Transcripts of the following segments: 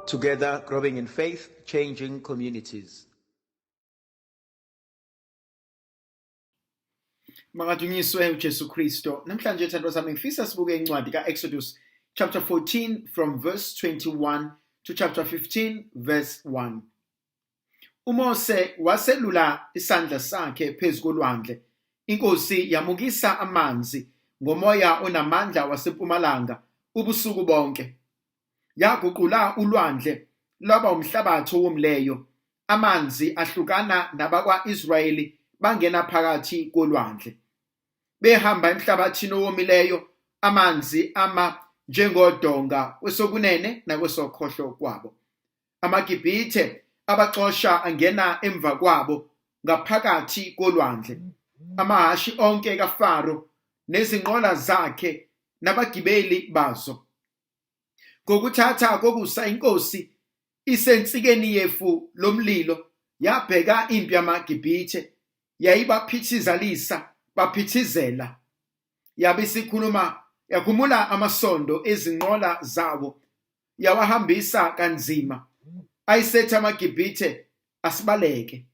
Together, growing in faith, changing communities. Makadunyiswe uJesu Kristo. Namhlanje thandwa sami ngifisa sibuke incwadi kaExodus chapter 14 from verse 21 to chapter 15 verse 1. UMose waselula isandla sakhe phezu kolwandle. Inkosi yamukisa amanzi ngomoya onamandla wasempumalanga ubusuku bonke. Yaguqula ulwandle lwaba umhlabathi owomileyo, amanzi ahlukana nabakwa-Israyeli bangena phakathi kolwandle. Behamba emhlabathini owomileyo, amanzi ama njengodonga kwesokunene nakwesokhohlo kwabo. AmaGibhithe abaxosha angena emva kwabo ngaphakathi kolwandle. Amahhashi onke kaFaro nezinqola zakhe nabagibeli bazo. Ngokuthatha kokusa inkosi isensikeni yefu lomlilo yabheka impi yamaGibhithe yayibaphithizalisa baphithizela yabe isikhuluma yakhumula amasondo ezinqola zawo yawahambisa kanzima ayisethi amaGibhithe asibaleke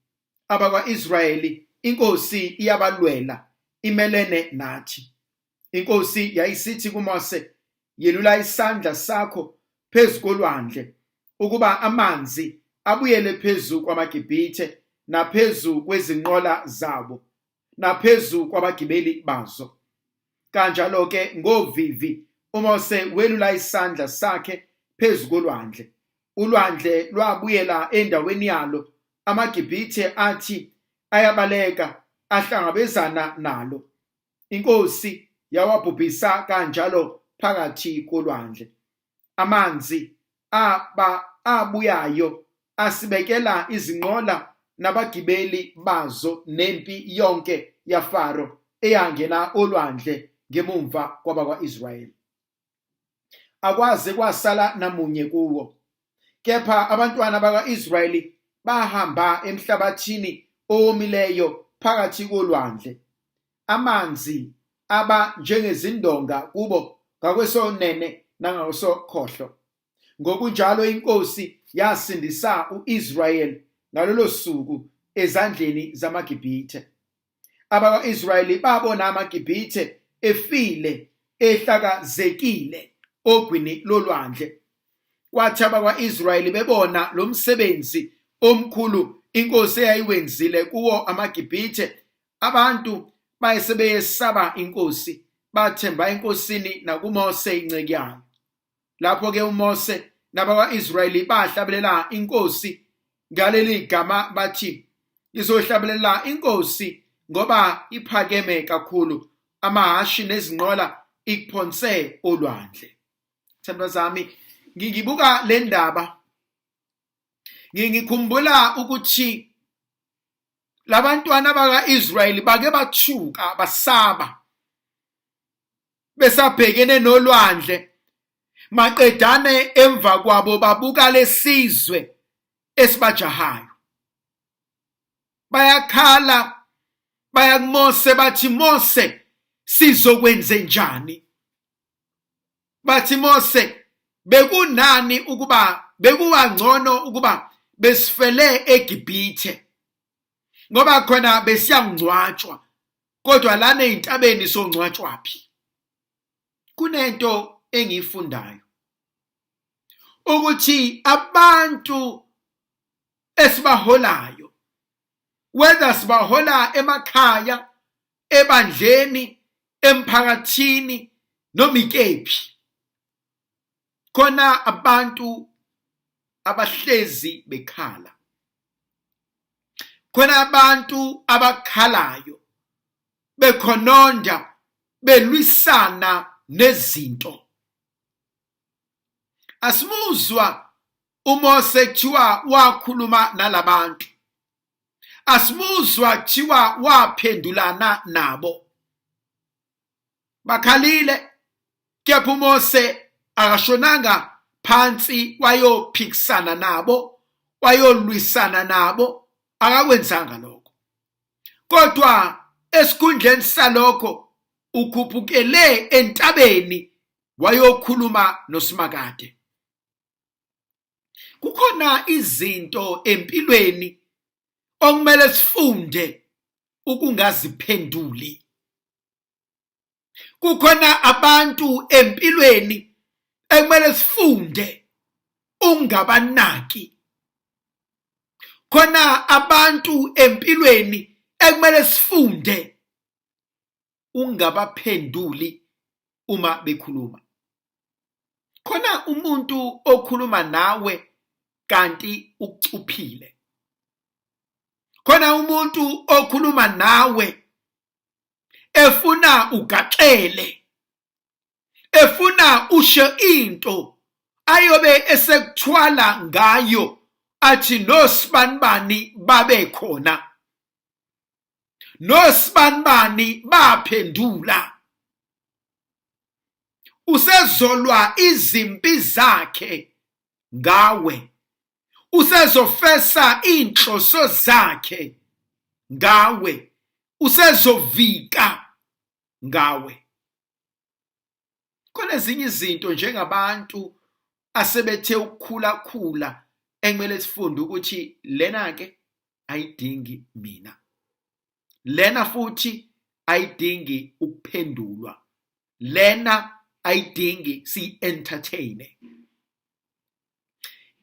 abakwa-Israyeli inkosi iyabalwela imelene nathi Inkosi yayisithi kuMose, yelula isandla sakho phezu kolwandle ukuba amanzi abuyele phezu kwamaGibhithe naphezu kwezinqola zabo naphezu kwabagibeli bazo. Kanjalo-ke ngovivi uMose welula isandla sakhe phezu kolwandle. Ulwandle lwabuyela endaweni yalo, amaGibhithe athi ayabaleka ahlangabezana nalo. Inkosi yawabhubhisa kanjalo phakathi kolwandle. Amanzi aba abuyayo asibekela izinqola nabagibeli bazo nempi yonke yaFaro eyangena olwandle ngemumva kwabakwa-Israyeli. Akwaze kwasala namunye kuwo. Kepha abantwana bakwa-Israyeli bahamba emhlabathini owomileyo phakathi kolwandle. Amanzi aba njengezindonga kubo ngakwesonene nangakwesokhohlo. Ngokunjalo inkosi yasindisa u-Israyeli ngalolo suku ezandleni zamaGibhithe. Abakwa-Israyeli babona amaGibhithe efile ehlakazekile ogwini lolwandle. Kwathi abakwa-Israyeli bebona lo msebenzi omkhulu inkosi eyayiwenzile kuwo amaGibhithe, abantu bayesebeyesaba inkosi, bathemba enkosini nakuMose inceku yayo. Lapho-ke uMose nabakwa-Israyeli bahlabelela inkosi ngaleli gama bathi, Ngizohlabelela inkosi ngoba iphakeme kakhulu, amahhashi nezinqola ikuphonse olwandle. Thandwa zami, ngibuka le ndaba ngikhumbula ukuthi labantwana baka-Israyeli bake bathuka basaba besabhekene nolwandle maqedane emva kwabo babuka lesizwe esibajahayo bayakhala baya kuMose bathi Mose sizokwenze njani bathi Mose bekunani ukuba bekuwangcono ukuba besifele eGibhithe ngoba khona besiyangcwatshwa kodwa lana ezintabeni songcwatshwaphi kunento engiyifundayo ukuthi abantu esibaholayo whether sibahola emakhaya ebandleni emphakathini noma ikephi khona abantu abahlezi bekhala khona abantu abakhalayo bekhononda belwisana nezinto asimuzwa uMose kuthiwa wakhuluma nalabantu asimuzwa kuthiwa waphendulana nabo bakhalile kepha uMose akashonanga phansi wayophikisana nabo wayolwisana nabo akakwenzanga lokho kodwa esikhundleni salokho ukhuphukele entabeni wayokhuluma noSimakade. Kukhona izinto empilweni okumele sifunde ukungaziphenduli. Kukhona abantu empilweni ekumele sifunde ungabanaki. Khona abantu empilweni ekumele sifunde ungabaphenduli uma bekhuluma. Khona umuntu okhuluma nawe kanti ukucuphile. Khona umuntu okhuluma nawe efuna ugaxele, efuna usho into ayobe esekuthwala ngayo athi nosibanibani babe khona. Nosibanibani baphendula. Usezolwa izimpi zakhe ngawe. Usezofesa inhloso zakhe ngawe. Usezovika ngawe. Khona ezinye izinto njengabantu asebethe ukukhula khula ekumele sifunde ukuthi lena ke ayidingi mina. Lena futhi ayidingi ukuphendulwa. Lena ayidingi siyi-entertain.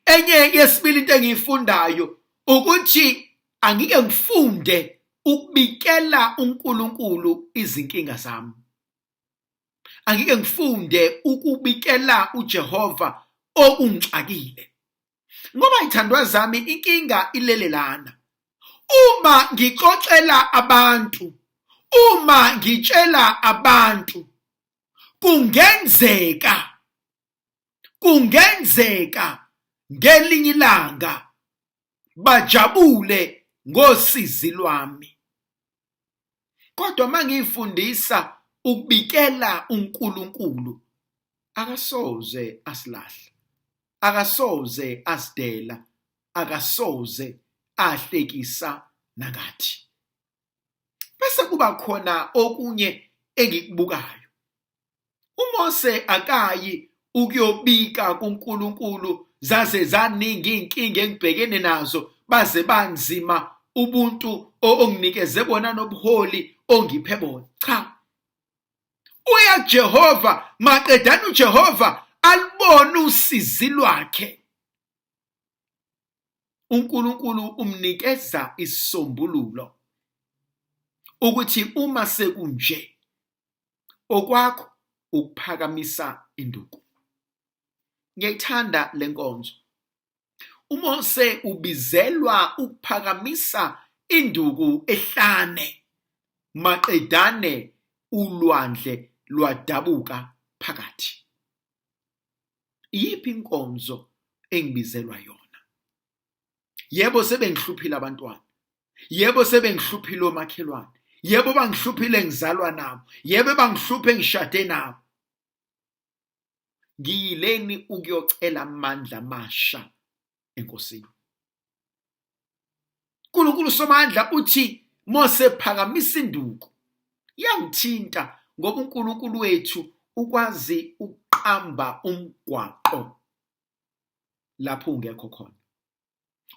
Enye yesibili into engiyifundayo ukuthi angike ngifunde ukubikela uNkulunkulu izinkinga zami. Angike ngifunde ukubikela uJehova okungixakile. Ngoba ithandwa zami inkinga ilele lana. Uma ngixoxela abantu, uma ngitshela abantu, kungenzeka ngelinye ilanga bajabule ngosizi lwami. Kodwa mangifundisa ukubikela uNkulunkulu, akasoze asilahla, akasoze asidela, akasoze ahlekisa nangathi. Bese kuba khona okunye engikubukayo. UMose akayi ukuyobika kuNkulunkulu zaze zaningi iy'nkinga engibhekene nazo baze banzima ubuntu onginikeze bona nobuholi ongiphe bona. Cha, uya Jehova maqedana uJehova alubone usizi lwakhe. uNkulunkulu umnikeza isisombululo ukuthi uma sekunje okwakho ukuphakamisa induku. Ngiyayithanda lenkonzo. uMose ubizelwa ukuphakamisa induku ehlane maqedane ulwandle lwadabuka phakathi. Iyiphi inkonzo engibizelwa yona? Yebo sebengihluphile abantwana. Yebo sebengihluphile omakhelwane. Yebo bangihluphile ngizalwa nabo. Yebo bangihluphe ngishade nabo. Ngiyileni ukuyocela amandla amasha eNkosini. uNkulunkulu Somandla uthi Mose phakamisa induku. Iyangithinta ngoba uNkulunkulu wethu ukwazi ukuqamba umgwaqo lapho ungekho khona.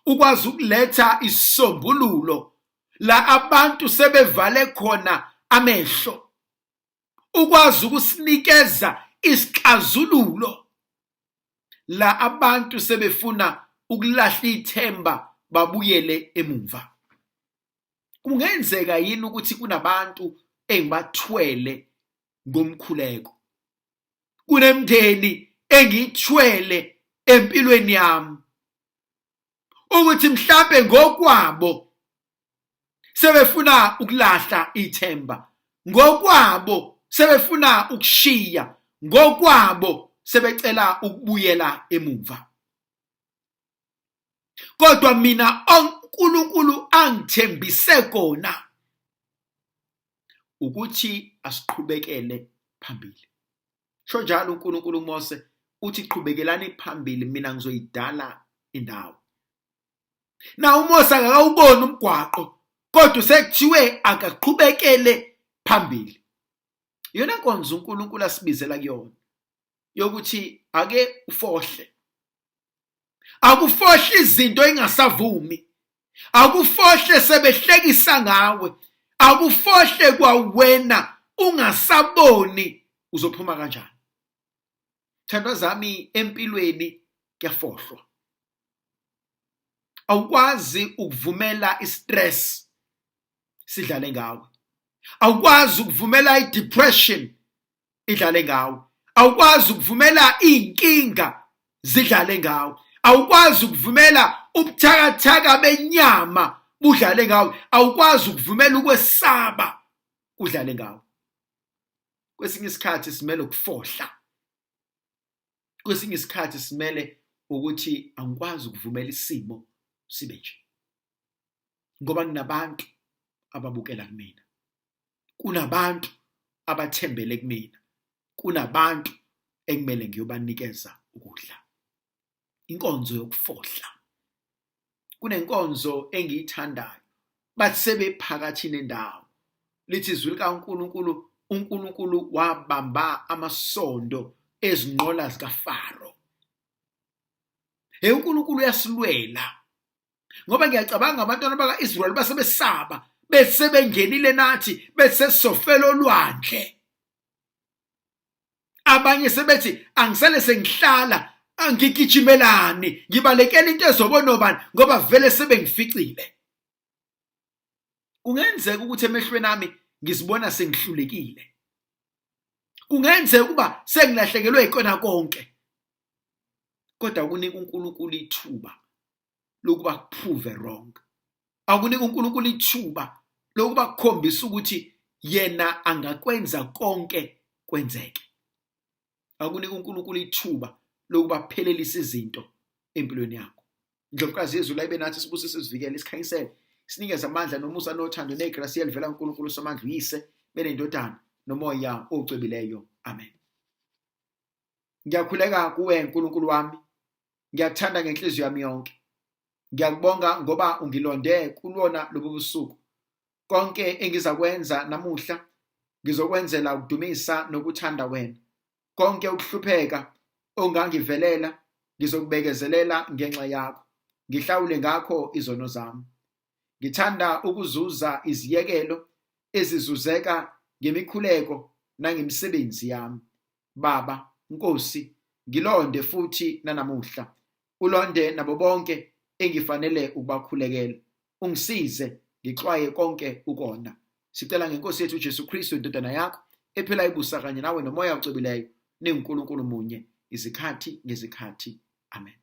Ukwazi ukuletha isisombululo la abantu sebevale khona amehlo. Ukwazi ukusinikeza isixazululo la abantu sebefuna ukulahla ithemba babuyele emumva. Kungenzeka yini ukuthi kunabantu engibathwele ngomkhuleko? Kunemndeni engiyithwele empilweni yami ukuthi mhlambe ngokwabo sebefuna ukulahla ithemba, ngokwabo sebefuna ukushiya, ngokwabo sebecela ukubuyela emumva. Kodwa mina uNkulunkulu angithembise kona ukuthi asiqhubekele phambili. Sho njalo uNkulunkulu uMose uthi qhubekelani phambili mina ngizoyidala indawo. Na uMose akakawuboni umgwaqo kodwa sekuthiwe akaqhubekele phambili. Iyona nkonzo uNkulunkulu asibizela kuyona yokuthi ake ufohle. Akufohle izinto engasavumi. Akufohle sebehlekisa ngawe. Akufohle kwawena ungasaboni uzophuma kanjani. Thandwa zami empilweni kuyafohlwa. Awukwazi ukuvumela istress sidlale ngawe. Awukwazi ukuvumela i-depression idlale ngawe. Awukwazi ukuvumela iy'nkinga zidlale ngawe. Awukwazi ukuvumela ubuthakathaka benyama budlale ngawe. Awukwazi ukuvumela ukwesaba kudlale ngawe. Kwesinye isikhathi simele ukufohla. Kwesinye isikhathi simele ukuthi angikwazi ukuvumela isimo sibe nje. Ngoba kunabantu ababukela kumina. Kunabantu abathembele kumina. Kunabantu ekumele ngiyobanikeza ukudla. Inkonzo yokufohla. Kunenkonzo engiyithandayo. Bathi sebephakathi nendawo. Lithi izwi likaNkulunkulu, uNkulunkulu wabamba amasondo ezinqola zikaFaro. Hey uNkulunkulu uyasilwela. Ngoba ngiyacabanga abantwana baka-Israyeli basebesaba bese bengenile nathi bese sofela olwandle. Abanye sebethi angisale sengihlala angigijimelani ngibalekela into ezobona obani ngoba vele sebengificile. Kungenzeka ukuthi emehlweni ami ngizibona sengihlulekile. Kungenzeka ukuba sengilahlekelwe ikona konke. Kodwa kunika uNkulunkulu ithuba lokuba kuprove wrong. Akunika uNkulunkulu ithuba lokuba kukhombisa ukuthi yena angakwenza konke kwenzeke. Akunika uNkulunkulu ithuba lokuba phelelisa izinto empilweni yakho. Indlovukazi yezulu ayibe nathi sibusise sivikele isikhanyisele sinikeze amandla nomusa nothando negrasi elivela kuNkulunkulu somandla uyise benendodana nomoya ocwebileyo. Amen. Ngiyakhuleka kuwe Nkulunkulu wami. Ngiyakuthanda ngenhliziyo yami yonke. Ngiyakubonga ngoba ungilonde kulona lobu busuku. Konke engizakwenza namuhla ngizokwenzela ukudumisa nokuthanda wena. Konke ukuhlupheka ongangivelela ngizokubekezelela ngenxa yakho. Ngihlawule ngakho izono zami. Ngithanda ukuzuza iziyekelo ezizuzeka ngemikhuleko nangemisebenzi yami. Baba, Nkosi, ngilonde futhi nanamuhla. Ulonde nabo bonke engifanele ukubakhulekela. Ungisize ngixwaye konke ukona. Sicela ngenkosi yethu uJesu Kristu indodana yakho ephila ibusa kanye nawe nomoya ocwebileyo ninguNkulunkulu munye izikhathi ngezikhathi. Amen.